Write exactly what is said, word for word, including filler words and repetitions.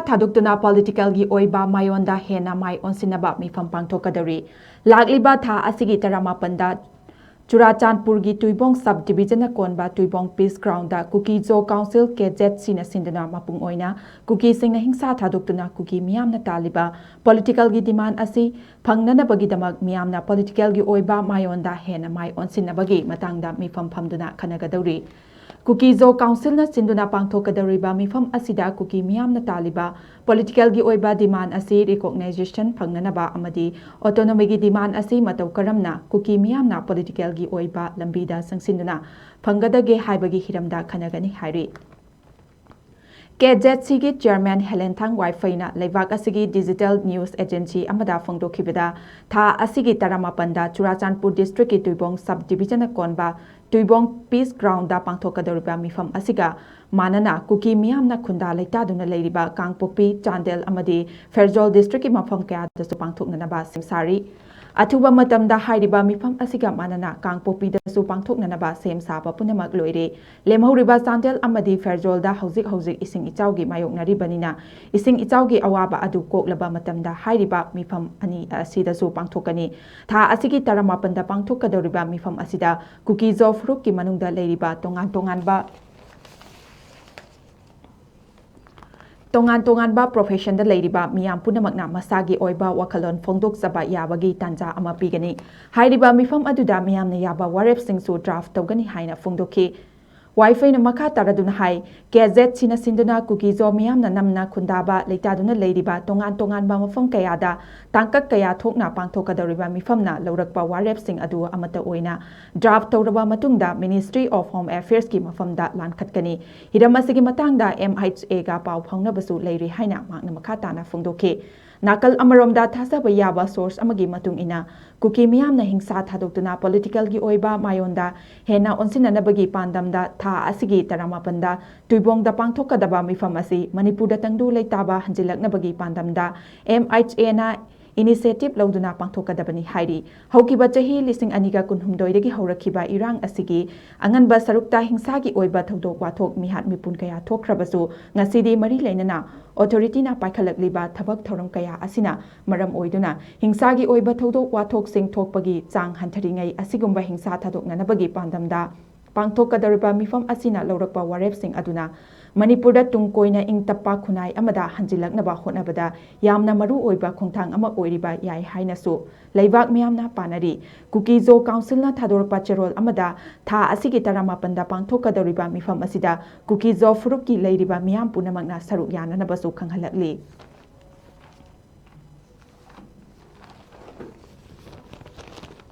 ꯊꯥꯗꯣꯛꯇꯨꯅ ꯄꯣꯂꯤꯇꯤꯀꯦꯜꯒꯤ ꯑꯣꯏꯕ ꯃꯥꯏꯑꯣꯟꯗ ꯍꯦꯟꯅ ꯃꯥꯏ ꯑꯣꯟꯁꯤꯟꯅꯕ ꯃꯤꯐꯝ ꯄꯥꯡꯊꯣꯛꯀꯗꯧꯔꯤ꯫ ꯂꯥꯛꯂꯤꯕ ꯊꯥ ꯑꯁꯤꯒꯤ ꯇꯔꯥꯃꯥꯄꯟꯗ ꯆꯨꯔꯥꯆꯥꯟꯄꯨꯔꯒꯤ ꯇꯨꯏꯕꯣꯡ ꯁꯕ ꯗꯤꯕꯤꯖꯟꯅ ꯀꯣꯟꯕ ꯇꯨꯏꯕꯣꯡ ꯄꯤꯁ ꯒ꯭ꯔꯥꯎꯟꯗ ꯀꯨꯀꯤ ꯖꯣ ꯀꯥꯎꯟꯁꯤꯜ, ꯀꯦ ꯖꯦꯠ ꯁꯤꯅ ꯁꯤꯟꯗꯨꯅ ꯃꯄꯨꯡ ꯑꯣꯏꯅ ꯀꯨꯀꯤꯁꯤꯡꯅ ꯍꯤꯡꯁꯥ ꯊꯥꯗꯣꯛꯇꯨꯅ ꯀꯨꯀꯤ ꯃꯤꯌꯥꯝꯅ ꯇꯥꯜꯂꯤꯕ ꯄꯣꯂꯤꯇꯤꯀꯦꯜꯒꯤ ꯗꯤꯃꯥꯟ ꯑꯁꯤ ꯐꯪꯅꯅꯕꯒꯤꯗꯃꯛ ꯃꯤꯌꯥꯝꯅ ꯄꯣꯂꯤꯇꯤꯀꯦꯜꯒꯤ ꯑꯣꯏꯕ ꯃꯥꯏꯑꯣꯟꯗ ꯍꯦꯟꯅ ꯃꯥꯏ ꯑꯣꯟꯁꯤꯟꯅꯕꯒꯤ ꯃꯇꯥꯡꯗ ꯃꯤꯐꯝ ꯐꯝꯗꯨꯅ ꯈꯟꯅꯒꯗꯧꯔꯤ꯫ ꯀꯨꯀꯤ ꯖꯣ ꯀꯥꯎꯟꯁꯤꯜꯅ ꯁꯤꯟꯗꯨꯅ ꯄꯥꯡꯊꯣꯛꯀꯗꯧꯔꯤꯕ ꯃꯤꯐꯝ ꯑꯁꯤꯗ ꯀꯨꯀꯤ ꯃꯤꯌꯥꯝꯅ ꯇꯥꯜꯂꯤꯕ ꯄꯣꯂꯤꯇꯤꯀꯦꯜꯒꯤ ꯑꯣꯏꯕ ꯗꯤꯃꯥꯟ ꯑꯁꯤ ꯔꯤꯀꯣꯛꯅꯥꯏꯖꯦꯁꯟ ꯐꯪꯅꯅꯕ ꯑꯃꯗꯤ ꯑꯣꯇꯣꯅꯣꯃꯤꯒꯤ ꯗꯤꯃꯥꯟ ꯑꯁꯤ ꯃꯇꯧ ꯀꯔꯝꯅ ꯀꯨꯀꯤ ꯃꯤꯌꯥꯝꯅ ꯄꯣꯂꯤꯇꯤꯀꯦꯜꯒꯤ ꯑꯣꯏꯕ ꯂꯝꯕꯤꯗ ꯆꯪꯁꯤꯟꯗꯨꯅ ꯐꯪꯒꯗꯒꯦ ꯍꯥꯏꯕꯒꯤ ꯍꯤꯔꯝꯗ ꯈꯟꯅꯒꯅꯤ ꯍꯥꯏꯔꯤ꯫ ꯀꯦ ꯖꯦꯠ ꯁꯤꯒꯤ ꯆꯤꯌꯔꯃꯦꯟ ꯍꯦꯂꯦꯟꯊꯥꯡ ꯋꯥꯏꯐꯩꯅ ꯂꯩꯕꯥꯛ ꯑꯁꯤꯒꯤ ꯗꯤꯖꯤꯇꯦꯜ ꯅ꯭ꯌꯨꯁ ꯑꯦꯖꯦꯟꯁꯤ ꯑꯃꯗ ꯐꯣꯡꯗꯣꯛꯈꯤꯕꯗ, ꯊꯥ ꯑꯁꯤꯒꯤ ꯇꯔꯥꯃꯥꯄꯟꯗ ꯆꯨꯔꯥꯆꯥꯟꯄꯨꯔ ꯗꯤꯁꯇ꯭ꯔꯤꯛꯀꯤ ꯇꯨꯏꯕꯣꯡ ꯁꯕ ꯗꯤꯕꯤꯖꯟꯅ ꯀꯣꯟꯕ ꯇꯨꯏꯕꯣꯡ ꯄꯤꯁ ꯒ꯭ꯔꯥꯎꯟꯗ ꯄꯥꯡꯊꯣꯛꯀꯗꯧꯔꯤꯕ ꯃꯤꯐꯝ ꯑꯁꯤꯒ ꯃꯥꯟꯅꯅ ꯀꯨꯀꯤ ꯃꯤꯌꯥꯝꯅ ꯈꯨꯟꯗꯥ ꯂꯩꯇꯥꯗꯨꯅ ꯂꯩꯔꯤꯕ ꯀꯥꯡꯄꯣꯛꯄꯤ, ꯆꯥꯟꯗꯦꯜ ꯑꯃꯗꯤ ꯐꯦꯔꯖꯣꯜ ꯗꯤꯁꯇ꯭ꯔꯤꯛꯀꯤ ꯃꯐꯝ ꯀꯌꯥꯗꯁꯨ ꯄꯥꯡꯊꯣꯛꯅꯅꯕ ꯁꯦꯝ ꯁꯥꯔꯤ꯫ ꯑꯊꯨꯕ ꯃꯇꯝꯗ ꯍꯥꯏꯔꯤꯕ ꯃꯤꯐꯝ ꯑꯁꯤꯒ ꯃꯥꯟꯅꯅ ꯀꯥꯡꯄꯣꯛꯄꯤꯗꯁꯨ ꯄꯥꯡꯊꯣꯛꯅꯅꯕ ꯁꯦꯝ ꯁꯥꯕ ꯄꯨꯝꯅꯃꯛ ꯂꯣꯏꯔꯦ꯫ ꯂꯦꯝꯍꯧꯔꯤꯕ ꯆꯥꯟꯗꯦꯜ ꯑꯃꯗꯤ ꯐꯦꯔꯖꯣꯜꯗ ꯍꯧꯖꯤꯛ ꯍꯧꯖꯤꯛ ꯏꯁꯤꯡ ꯏꯆꯥꯎꯒꯤ ꯃꯥꯌꯣꯛꯅꯔꯤꯕꯅꯤꯅ, ꯏꯁꯤꯡ ꯏꯆꯥꯎꯒꯤ ꯑꯋꯥꯕ ꯑꯗꯨ ꯀꯣꯛꯂꯕ ꯃꯇꯝꯗ ꯍꯥꯏꯔꯤꯕ ꯃꯤꯐꯝ ꯑꯅꯤ ꯑꯁꯤꯗꯁꯨ ꯄꯥꯡꯊꯣꯛꯀꯅꯤ꯫ ꯊꯥ ꯑꯁꯤꯒꯤ ꯇꯔꯥꯃꯥꯄꯟꯗ ꯄꯥꯡꯊꯣꯛꯀꯗꯧꯔꯤꯕ ꯃꯤꯐꯝ ꯑꯁꯤꯗ ꯀꯨꯀꯤ ꯖꯣ ꯐꯨꯔꯨꯞꯀꯤ ꯃꯅꯨꯡꯗ ꯂꯩꯔꯤꯕ ꯇꯣꯉꯥꯟ ꯇꯣꯉꯥꯟꯕ ꯇꯣꯉꯥꯟ ꯇꯣꯉꯥꯟꯕ ꯄ꯭ꯔꯣꯐꯦꯁꯟꯗ ꯂꯩꯔꯤꯕ ꯃꯤꯌꯥꯝ ꯄꯨꯝꯅꯃꯛꯅ ꯃꯁꯥꯒꯤ ꯑꯣꯏꯕ ꯋꯥꯈꯜꯂꯣꯟ ꯐꯣꯡꯗꯣꯛꯆꯕ ꯌꯥꯕꯒꯤ ꯇꯥꯟꯖꯥ ꯑꯃ ꯄꯤꯒꯅꯤ꯫ ꯍꯥꯏꯔꯤꯕ ꯃꯤꯐꯝ ꯑꯗꯨꯗ ꯃꯤꯌꯥꯝꯅ ꯌꯥꯕ ꯋꯥꯔꯦꯞꯁꯤꯡꯁꯨ ꯗ꯭ꯔꯥꯐ ꯇꯧꯒꯅꯤ ꯍꯥꯏꯅ ꯐꯣꯡꯗꯣꯛꯈꯤ꯫ ꯋꯥꯏꯐꯩꯅ ꯃꯈꯥ ꯇꯥꯔꯗꯨꯅ ꯍꯥꯏ, ꯀꯦ ꯖꯦꯠ ꯁꯤꯅ ꯁꯤꯟꯗꯨꯅ ꯀꯨꯀꯤ ꯖꯣ ꯃꯤꯌꯥꯝꯅ ꯅꯝꯅ ꯈꯨꯟꯗꯥꯕ ꯂꯩꯇꯥꯗꯨꯅ ꯂꯩꯔꯤꯕ ꯇꯣꯉꯥꯟ ꯇꯣꯉꯥꯟꯕ ꯃꯐꯝ ꯀꯌꯥꯗ ꯇꯥꯡꯀꯛ ꯀꯌꯥ ꯊꯣꯛꯅ ꯄꯥꯡꯊꯣꯛꯀꯗꯧꯔꯤꯕ ꯃꯤꯐꯝꯅ ꯂꯧꯔꯛꯄ ꯋꯥꯔꯦꯞꯁꯤꯡ ꯑꯗꯨ ꯑꯃꯠꯇ ꯑꯣꯏꯅ ꯗ꯭ꯔꯥꯐ ꯇꯧꯔꯕ ꯃꯇꯨꯡꯗ Ministry of Home Affairs ꯀꯤ ꯃꯐꯝꯗ ꯂꯥꯟꯈꯠꯀꯅꯤ꯫ ꯍꯤꯔꯝ ꯑꯁꯤꯒꯤ ꯃꯇꯥꯡꯗ ꯑꯦꯝ ꯑꯩꯆ ꯑꯦꯒ ꯄꯥꯎ ꯐꯥꯎꯅꯕꯁꯨ ꯂꯩꯔꯤ ꯍꯥꯏꯅ ꯃꯍꯥꯛꯅ ꯃꯈꯥ ꯇꯥꯅ ꯐꯣꯡꯗꯣꯛꯈꯤ꯫ ꯅꯥꯀꯜ ꯑꯃꯔꯣꯝꯗ ꯊꯥꯖꯕ ꯌꯥꯕ ꯁꯣꯔꯁ ꯑꯃꯒꯤ ꯃꯇꯨꯡ ꯏꯟꯅ, ꯀꯨꯀꯤ ꯃꯤꯌꯥꯝꯅ ꯍꯤꯡꯁꯥ ꯊꯥꯗꯣꯛꯇꯨꯅ ꯄꯣꯂꯤꯇꯤꯀꯦꯜꯒꯤ ꯑꯣꯏꯕ ꯃꯥꯌꯣꯟꯗ ꯍꯦꯟꯅ ꯑꯣꯟꯁꯤꯟꯅꯅꯕꯒꯤ ꯄꯥꯟꯗꯝꯗ ꯊꯥ ꯑꯁꯤꯒꯤ ꯇꯔꯥꯃꯥꯄꯟꯗ ꯇꯨꯏꯕꯣꯡꯗ ꯄꯥꯡꯊꯣꯛꯀꯗꯕ ꯃꯤꯐꯝ ꯑꯁꯤ ꯃꯅꯤꯄꯨꯔꯗ ꯇꯪꯗꯨ ꯂꯩꯇꯥꯕ ꯍꯟꯖꯤꯜꯂꯛꯅꯕꯒꯤ ꯄꯥꯟꯗꯝꯗ ꯑꯦꯝ ꯑꯩꯆ ꯑꯦꯅ initiative ꯂꯧꯗꯨꯅ ꯄꯥꯡꯊꯣꯛꯀꯗꯕꯅꯤ ꯍꯥꯏꯔꯤ꯫ ꯍꯧꯈꯤꯕ ꯆꯍꯤ ꯂꯤꯁꯤꯡ ꯑꯅꯤꯒ ꯀꯨꯟꯍꯨꯝꯗꯣꯏꯗꯒꯤ ꯍꯧꯔꯛꯈꯤꯕ ꯏꯔꯥꯡ ꯑꯁꯤꯒꯤ ꯑꯉꯟꯕ ꯁꯔꯨꯛꯇ ꯍꯤꯡꯁꯥꯒꯤ ꯑꯣꯏꯕ ꯊꯧꯗꯣꯛ ꯋꯥꯊꯣꯛ ꯃꯤꯍꯥꯠ ꯃꯤꯄꯨꯟ ꯀꯌꯥ ꯊꯣꯛꯈ꯭ꯔꯕꯁꯨ, ꯉꯁꯤꯗꯤ ꯃꯔꯤ ꯂꯩꯅꯅ authorityꯅ ꯄꯥꯏꯈꯠꯂꯛꯂꯤꯕ ꯊꯕꯛ ꯊꯧꯔꯝ ꯀꯌꯥ ꯑꯁꯤꯅ ꯃꯔꯝ ꯑꯣꯏꯗꯨꯅ ꯍꯤꯡꯁꯥꯒꯤ ꯑꯣꯏꯕ ꯊꯧꯗꯣꯛ ꯋꯥꯊꯣꯛꯁꯤꯡ ꯊꯣꯛꯄꯒꯤ ꯆꯥꯡ ꯍꯟꯊꯔꯤꯉꯩ, ꯑꯁꯤꯒꯨꯝꯕ ꯍꯤꯡꯁꯥ ꯊꯥꯗꯣꯛꯅꯅꯕꯒꯤ ꯄꯥꯟꯗꯝꯗ ꯄꯥꯡꯊꯣꯛꯀꯗꯧꯔꯤꯕ ꯃꯤꯐꯝ ꯑꯁꯤꯅ ꯂꯧꯔꯛꯄ ꯋꯥꯔꯦꯞꯁꯤꯡ ꯑꯗꯨꯅ ꯃꯅꯤꯄꯨꯔꯗ ꯇꯨꯡ ꯀꯣꯏꯅ ꯏꯪ ꯇꯞꯄ ꯈꯨꯟꯅꯥꯏ ꯑꯃꯗ ꯍꯟꯖꯤꯜꯂꯛꯅꯕ ꯍꯣꯠꯅꯕꯗ ꯌꯥꯝꯅ ꯃꯔꯨ ꯑꯣꯏꯕ ꯈꯣꯡꯊꯥꯡ ꯑꯃ ꯑꯣꯏꯔꯤꯕ ꯌꯥꯏ ꯍꯥꯏꯅꯁꯨ ꯂꯩꯕꯥꯛ ꯃꯤꯌꯥꯝꯅ ꯄꯥꯅꯔꯤ꯫ ꯀꯨꯀꯤ-ꯖꯣ ꯀꯥꯎꯟꯁꯤꯜꯅ ꯊꯥꯗꯣꯔꯛꯄ ꯆꯦꯔꯣꯜ ꯑꯃꯗ ꯊꯥ ꯑꯁꯤꯒꯤ ꯇꯔꯥꯃꯥꯄꯟꯗ ꯄꯥꯡꯊꯣꯛꯀꯗꯧꯔꯤꯕ ꯃꯤꯐꯝ ꯑꯁꯤꯗ ꯀꯨꯀꯤ-ꯖꯣ ꯐꯨꯔꯨꯞꯀꯤ ꯂꯩꯔꯤꯕ ꯃꯤꯌꯥꯝ ꯄꯨꯝꯅꯃꯛꯅ ꯁꯔꯨꯛ ꯌꯥꯅꯅꯕꯁꯨ ꯈꯪꯍꯜꯂꯛꯂꯤ꯫